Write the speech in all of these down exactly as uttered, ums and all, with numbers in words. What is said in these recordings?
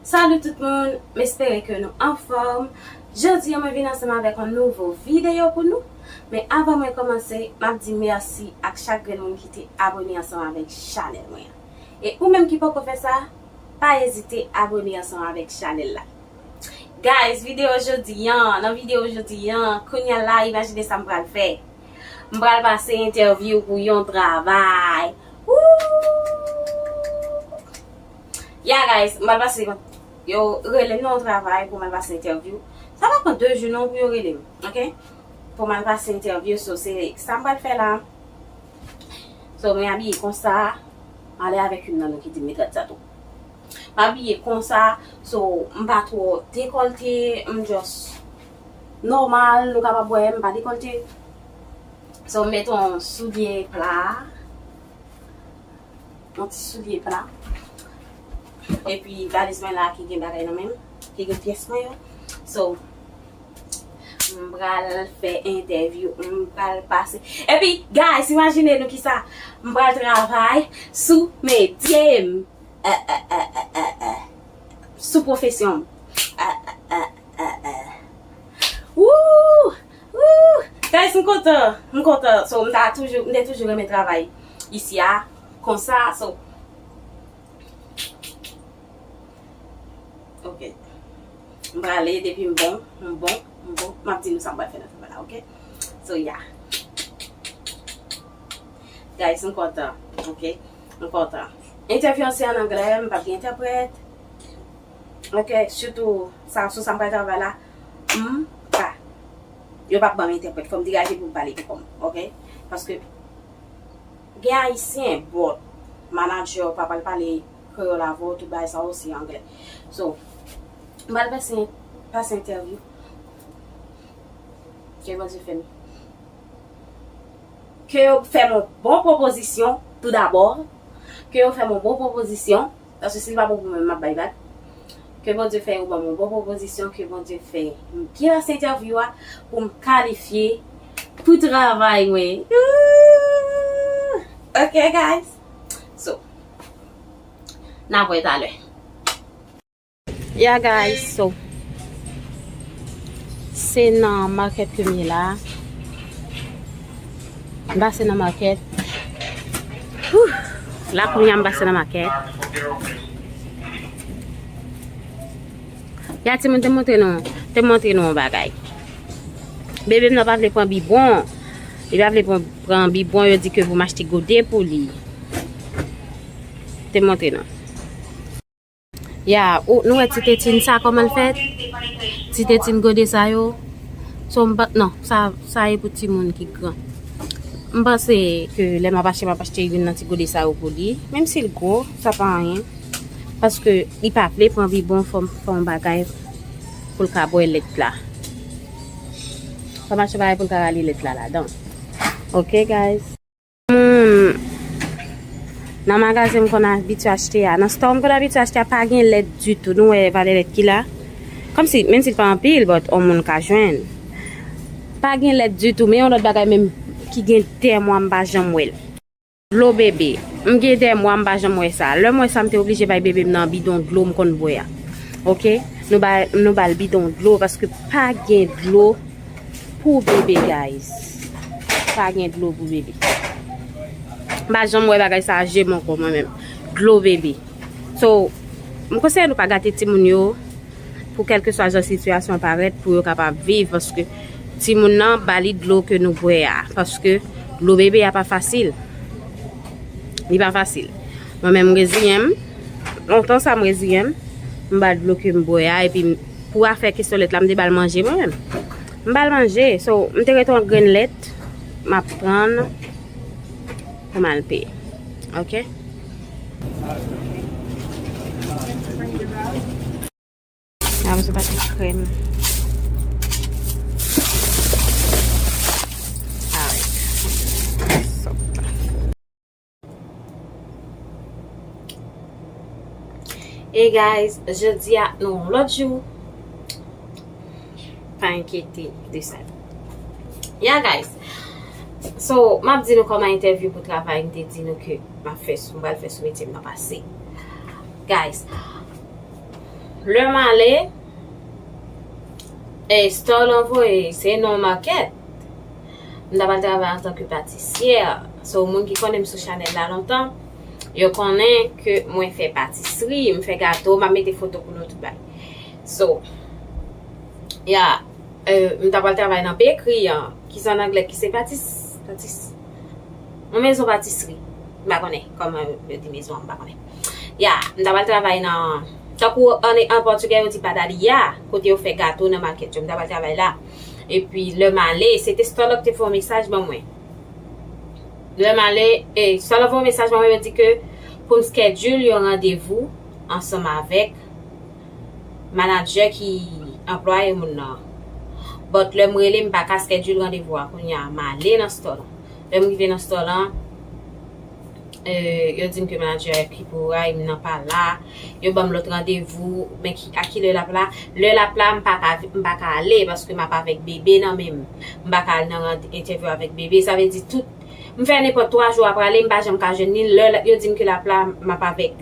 Salut tout moun, m espere ke nou anfòm. Jodi a mwen vin ansanm avèk yon nouvo videyo pou nou. Men avan mwen kòmanse, m ap di mèsi ak chak grenn moun ki te abone ansanm avèk chanèl mwen an. E ou menm ki poko fè sa, pa ezite abone ansanm avèk chanèl la. Guys, videyo jodi an, nan videyo jodi an, kounye a la, imajine sa m pral fè. M pral pase entèvyou pou yon travay. Woo! Ya, guys, m pral pase, yo rele m nan yon travay pou m al pase entèvyou. Sa pa pran de jou non pou yo rele m, ok? Pou m al pase entèvyou, so se sa m pral fè la. So, mwen abiye konsa, m ale avèk youn nan nou ki di m met rad sa tou. M abiye konsa, so, m pa twò dekòlte, m just nòmal, nou kapab wè, m pa dekòlte. So, m met yon soulye pla, yon ti soulye pla. Epi valiz mwen la ki gen bagay nan men m, ki gen pyès mwen yo. So, m pral fè entèvyou, m pral pase. Epi, guys, imajine nou kisa m pral travay sou metye m. Eh, eh, eh, eh, eh, eh. Sou pwofesyon m. Eh, eh, eh, eh, eh. Woo! Woo! Guys, m kontan, m kontan. So, m ta toujou, m te toujou renmen travay isi a, konsa. So, ok. M prale, depi m bon, m bon, m bon. M ap di nou sa m pral fè nan travay la, ok? So, yeah. Guys, m kontan, ok? M kontan. Entèvyou an se an anglè, m p ap gen entèprèt. Ok, sitou sa, sou sa m pral travay la, m pa. Yo p ap ban m entèprèt, fò m degaje pou m pale pou kò m, ok? Paske gen ayisyen, but manager pa pral pale kreyòl avè w, tout bagay sa yo se anglè. So, m pral pase, pase entèvyou. Ke Bondye fè m. Ke yo fè m yon bon pwopozisyon, tou dabò. Ke yo fè m yon bon pwopozisyon. Paske si l pa bon pou mwen, m ap bay bak. Ke Bondye fè yo ban m yon bon pwopozisyon, ke Bondye fè m byen pase entèvyou a pou m kalifye pou travay mwen. Ooh! Ok, guys. So, n ap wè talè. Yeah, guys, so, se nan market ke m ye la. M pase nan market. Whew! La kounye a m pase nan market. Ya, timoun, te montre nou, te montre nou yon bagay. Bebe m nan pa vle pran bibwon. Li pa vle pran, pran bibwon, yo di ke pou m achte gode pou li. Te montre nou. Ya, ou, nou wè ti tetin sa kòman l fèt? Ti tetin gode sa yo. So, m pa, non, sa, sa e pou timoun ki gran. M panse ke lè m ap achte, m ap achte youn nan ti gode sa yo pou li. Menm si l gwo, sa pa anyen. Paske li pa vle pran bibwon, fò m fè yon bagay pou l ka bwè lèt la. Fò m achte yon bagay pou l ka rale lèt la ladan. Ok, guys. Moun nan magazen m konn abitye achte a, nan store m konn abitye achte a, pa gen lèt ditou. Nou wè valè lèt ki la? Kòmsi, menm si l pa anpil, but on moun ka jwenn. Pa gen lèt ditou, men yon lòt bagay menm ki gen dè mwa m pa janm wè l. Dlo bebe. M gen dè mwa m pa janm wè sa. Lè m wè sa, m te oblije bay bebe m nan bidon dlo m konn bwè a. Ok? Nou ba, nou ba l bidon dlo paske pa gen dlo pou bebe, guys. Pa gen dlo pou bebe. M pa janm wè bagay sa a je m ankò mwen menm. Dlo bebe. So, m konseye nou pa gate timoun yo pou kèlkeswa jan sitiyasyon an parèt pou yo kapab viv, paske timoun nan ba li dlo ke nou bwè a, paske dlo bebe a pa fasil. Li pa fasil. Mwen menm m reziyen m, lontan sa m reziyen m, m ba l dlo ke m bwè a, epi m, pou afè kesyon lèt la, m te ba l manje mwen menm. M ba l manje, so, m te rete yon grenn lèt, m ap pran pou m al peye. Ok? Apre sa, pase krèm. Alright. Sòt. E guys, jodi a, nou yon lòt jou. Pa enkyete de sa. Yeah, guys. So, m ap di nou kòman entèvyou pou travay, m te di nou ke m ap fè sou, m pral fè sou metye m nan pase. Guys, Lè m ale, e, store lan voye, se nan makèt. M ta pral travay antanke patisyè. So, moun ki konnen m sou chanèl la lontan, yo konnen ke mwen fè patisri, m fè gato, m ap mete foto pou nou tout bagay. So, ya, e, m ta pral travay nan bekri an, ki se an anglè, ki se patis, patis, yon mezon patisri. M pa konnen kòman yo di mezon an, m pa konnen. Ya, m ta pral travay nan, tankou an, an pòtigè yo di padaria, kote yo fè gato nan makèt yo, m ta pral travay la. Epi lè m ale, se te store lan ki te fè yon mesaj ban mwen. Lè m ale, e, store lan voye yon mesaj ban mwen, yo di ke pou m schedule yon randevou ansanm avèk manadjè ki anplwaye moun nan. But lè m rele, m pa ka schedule randevou a. Kounye a, m ale nan store lan. Lè m rive nan store lan, e, yo di m ke manadjè ki pou rayi m nan pa la. Yo ban m lòt randevou, men ki, a ki lè l ap la? Lè l ap la, m pa ka, m pa ka ale paske m ap avèk bebe nan men m. M pa ka al nan rand-, entèvyou avèk bebe. Sa vle di tout, m fè nenpòt twa jou ap prale, m pa janm ka jwenn li. Lè l-, yo di m ke l ap la, m ap avèk.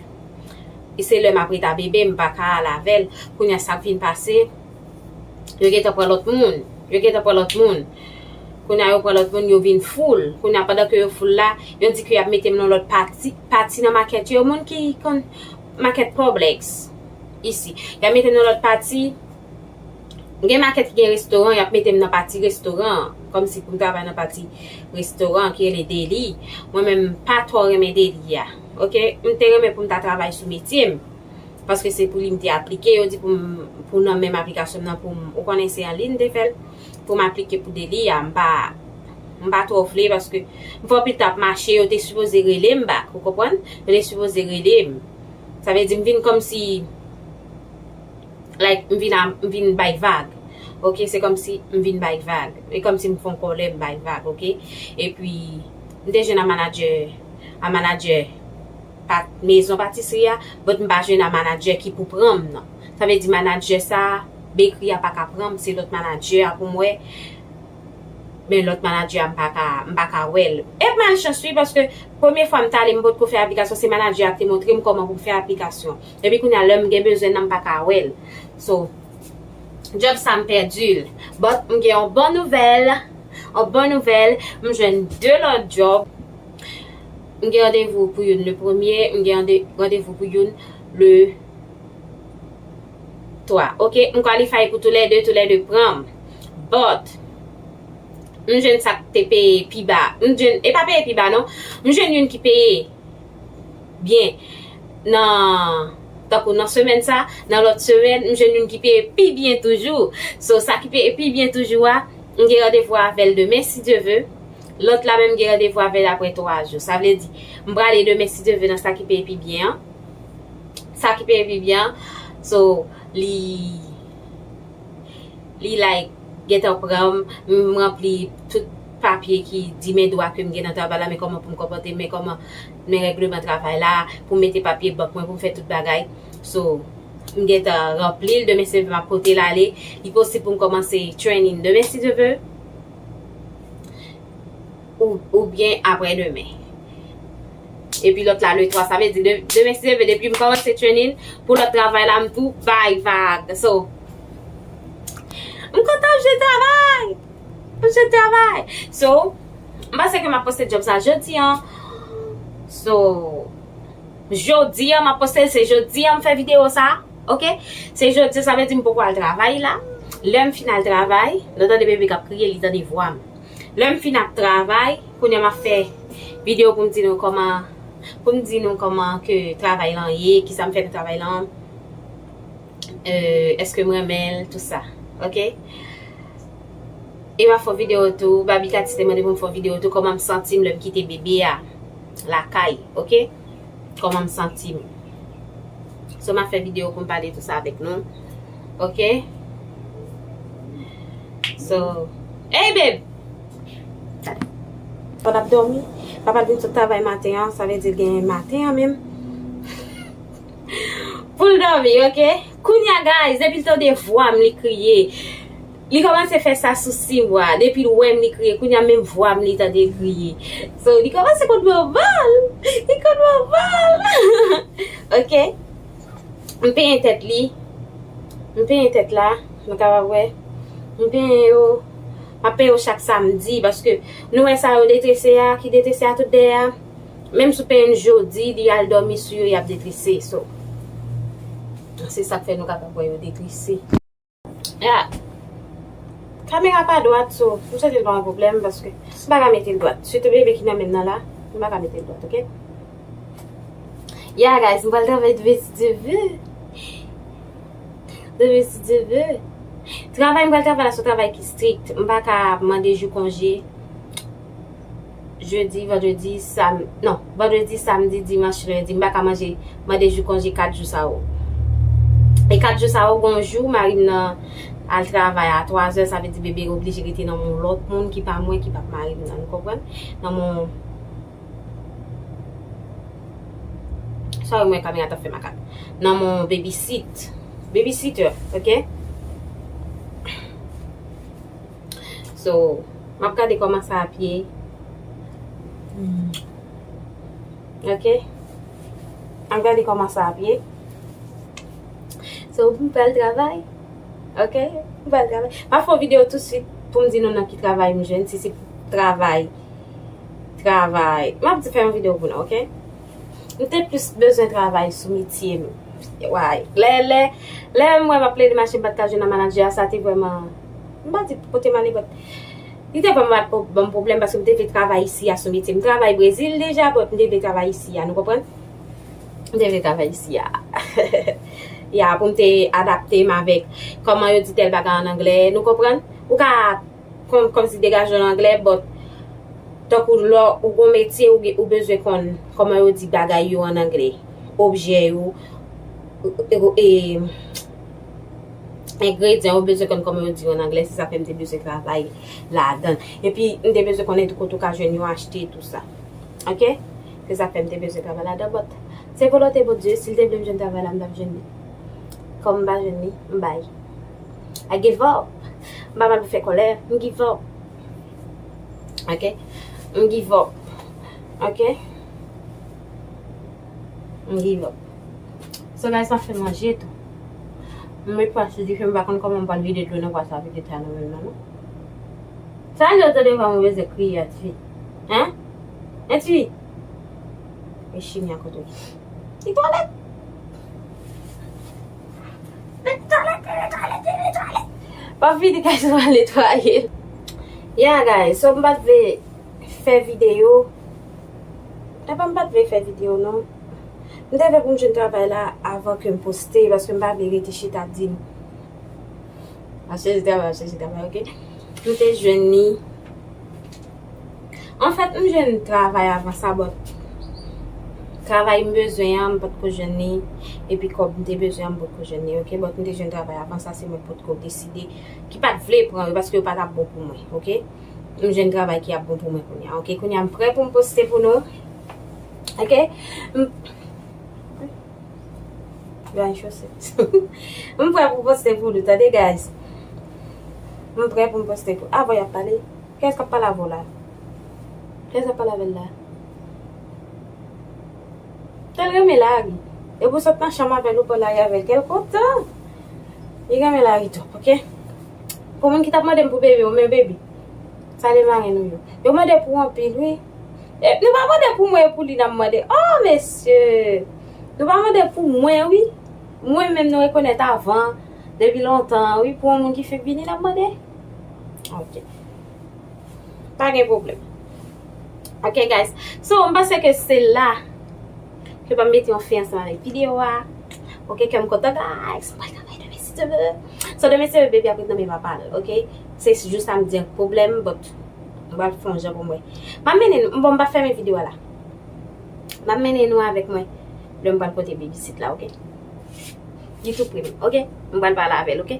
E se lè m ap ret a bebe, m pa ka al avè l. Kounye a sa k vin pase, yo gentan pran lòt moun. Yo gentan pran lòt moun. Kounye a yo pran lòt moun, yo vin full. Kounye a pandan ke yo full la, yo di ke y ap mete m nan lòt pati, pati nan makèt yo. Moun ki konn makèt Publix isi, y ap mete m nan lòt pati. Gen makèt ki gen restoran, y ap mete m nan pati restoran an, kòmsi pou m travay nan pati restoran an ki rele deli. Mwen menm, m pa twò renmen deli a. Oke, m te renmen pou m ta travay sou metye m. Paske se pou li m te aplike, yo di pou m, pou nan menm aplikasyon m nan, pou m, ou konnen se an liy m te fè l, pou m aplike pou deli a, m pa, m pa twò vle, paske m fè anpil tan ap mache, yo te sipoze rele m back, ou konprann? Yo te sipoze rele m. Sa vle di m vin kòmsi, like, m vin a, m vin bay vag. Oke, se kòmsi m vin bay vag. E kòmsi m fè yon kòlè, m bay vag, oke? Epi, m te jwenn a manadjè, a manadjè pa-, mezon patisri a, but m pa jwenn a manadjè ki pou pran m nan. Sa vle di manadjè sa, bekri a pa ka pran m, se lòt manadjè a pou m wè. Men lòt manadjè a, m pa ka, m pa ka wè l. E malchans wi, paske premye fwa m t ale, m potko fè aplikasyon, se manadjè a ki te montre m kòman pou m fè aplikasyon. Epi kounye a, lè m gen bezwen nan, m pa ka wè l. So, djòb sa m pèdi l. But m gen yon bon nouvèl. Yon bon nouvèl, m jwenn de lòt djòb. M gen randevou pou youn le premye, m gen rande-, randevou pou youn le twa. Oke, m qualify pou toulède, toulède pran m. But, m jwenn sa k te peye pi ba. M jwenn, e pa peye pi ba non. M jwenn youn ki peye byen nan, tankou nan semèn sa, nan lòt semèn, m jwenn youn ki peye pi byen toujou. So, sa ki peye pi byen toujou a, m gen randevou avè l demen, si Dye ve. Lòt la menm, m gen randevou avè l apre twa jou. Sa vle di, m prale demen, si Dye ve, nan sa ki peye pi byen an. Sa ki peye pi byen an. So, li, li, like, gentan pran m, m ranpli tout papye ki di men dwa ke m gen nan travay la, men kòman pou m konpòte m, men kòman, men règleman travay la, pou m mete papye bank mwen, pou m fè tout bagay. So, m gentan ranpli l, demen si Dye ve m ap pote l ale. Li posib pou m kòmanse training demen si Dye ve. Ou, oubyen apre demen. Epi lòt la le twa, sa vle di de-, demen si Dye ve, depi m kòmanse training pou lòt travay la, m tou bay vag. So, m kontan, m jwenn travay. M jwenn travay. So, m panse ke m ap poste djòb sa jodi an. So, jodi an, m ap poste l, se jodi an m fè videyo sa. Oke? Se jodi, sa vle di m poko al travay la. Lè m fin al travay, nou tande bebe k ap kriye, li tande vwa m. Lè m fin ap travay, kounye a m ap fè videyo pou m di nou kòman, pou m di nou kòman ke travay lan ye, kisa m fè nan travay lan, euh, èske m renmen l, tout sa. Oke? E m ap fè yon videyo tou, Baby Katis te mande pou m fè yon videyo tou, kòman m santi m lè m kite bebe a lakay, oke? Kòman m santi m. So, m ap fè videyo pou m pale tou sa avèk nou. Oke? So, hey, babe! Pandan ap dòmi, papa l vin sot travay maten an, sa vle di l gen maten an menm. Pou l dòmi, oke? Kounye a, guys, depi l tande vwa m, li kriye. Li kòmanse fè sa sou si mwa. Depi l wè m, li kriye. Kounye a, menm vwa m, li tande l kriye. So, li kòmanse konn mwen mal. Li konn mwen mal. Oke? M penyen tèt li. M penyen tèt la, nou kapab wè. M penyen yo, m ap penyen yo chak samdi, paske nou wè sa yo detrese a, ki detrese a tout dèyè a. Menm si w penyen l jodi, li al dòmi sou yo, y ap detrese. So, se sa k fè nou kapab wè yo detrese. Ya. Kamera pa dwat, so, m santi l pa yon pwoblèm, paske m pa ka mete l dwat. Sitou bebe ki nan men m nan la, m pa ka mete l dwat, oke? Ya, guys, m pral travay demen si Dye vle. Demen si Dye vle. Travay m pral travay la se yon travay ki strik. M pa ka mande jou konje. Jedi, vandredi, sam, non, vandredi, samdi, dimanch, lendi. M pa ka manje, mande jou konje kat jou sa yo. E kat jou sa yo, gon jou, mari m nan al travay a twazè, sa vle di bebe oblije rete nan men yon lòt moun ki pa mwen, ki pa mari m nan, nou konprann? Nan men yon Sorry, mwen kamera t ap fè makak. Nan men yon babysit. Babysitter, oke? So, m ap gade kòman sa ap ye. Oke? M ap gade kòman sa ap ye. So, m pral travay. Oke? M pral travay. M ap fè yon videyo tousuit pou m di nou nan ki travay m jwenn, si se travay travay. M ap di fè yon videyo pou nou, oke? M te plis bezwen travay sou metye m. Way. Lè, lè, lè m wè m ap plede mache, m pa t ka jwenn nan manadjè a, sa te vrèman, m pa di pote m ale, but li te vrèman bat po- ban m pwoblèm paske m te vle travay isi a sou metye m. M travay Brezil deja, but m te vle travay isi a, nou konprann? M te vle travay isi a. Ya, pou m te adapte m avèk kòman yo di tèl bagay an anglè, nou konprann? Ou ka kon- kòmsi degaje an anglè, but tankou lè ou gon metye, ou, gen- ou bezwen konn kòman yo di bagay yo an anglè, objè yo, e, e, engredyan, ou bezwen konn kòman yo di yo an anglè, se sa fè m te bezwen travay ladan. Epi, m te bezwen konnen tou kote ou ka jwenn yo achte, tou sa. Oke? Se sa fè m te bezwen travay ladan, but se volonte Bondye, si l te vle m jwenn travay la, m t ap jwenn li. Kòm m pa jwenn li, m bay. I give up. M pa pral pou fè kòlè, m give up. Oke? M give up. Oke? M give up. So, guys, m ap fè manje tou. M met pwa sou dife, m pa konn kòman m pral vide dlo nan pwa sa vide ta nan menm nan, non. Sa lè w tande vwa mwen bezwen kriye a, tifi. Hein? Hein, tifi? E chimya kote w? Li twalèt. Li twalèt, li twalèt, li twalèt. Pa vini, guys, m al netwaye. Yeah, guys, so m pa t vle fè videyo. Apa m pa t vle fè videyo, non. M te vle pou m jwenn travay la avan ke m poste, paske m pa vle rete chita di m ap chèche travay, ap chèche travay, oke? M te jwenn li. Anfèt, m jwenn travay avan sa, but travay m bezwen an, m potko jwenn li. Epi kòb m te bezwen an, m potko jwenn li, oke? But m te jwenn travay avan sa, se mwen potko deside, ki pa t vle pran yo, paske yo pa t ap bon pou mwen, oke? M jwenn travay ki ap bon pou mwen kounye a, oke? Kounye a, m prè pou m poste pou nou, oke? M Bay chosèt. M prè pou poste pou nou, tande, guys. M prè pou m poste pou. Avè w y ap pale. Kiyès k ap pale avè w la? Kiyès k ap pale avè l la? Kè l renmen lari. Depi w sot nan chanm avè l, ou pran lari avè l. Kè l kontan. Li renmen lari twòp, oke? Pou moun ki t ap mande m pou bebe, ou men bebe. Sa le marenn ou yo. Yo mande pou anpil, wi. E, nou pa mande pou mwen, e pou li n ap mande. Oh, mesye! Nou pa mande pou mwen, wi. Mwen menm, nou rekonèt avan, depi lontan, wi, pou yon moun ki fenk vini, n ap mande. Ok. Pa gen pwoblèm. Ok, guys. So, m panse ke se la ke m ap mete yon fen ansanm avèk videyo a. Ok, ke m kontan, guys. M pral travay demen, si Dye vle. So, demen, se bebe ap ret nan men papa l, ok? Se jou sa m di an pwoblèm, but m pral fè yon jan pou mwen. M ap mennen nou, bon, m pa fèmen videyo a la. M ap mennen nou avèk mwen lè m pral pote babysit la, ok? Li tou pre m, ok? M pral pale avè l, ok?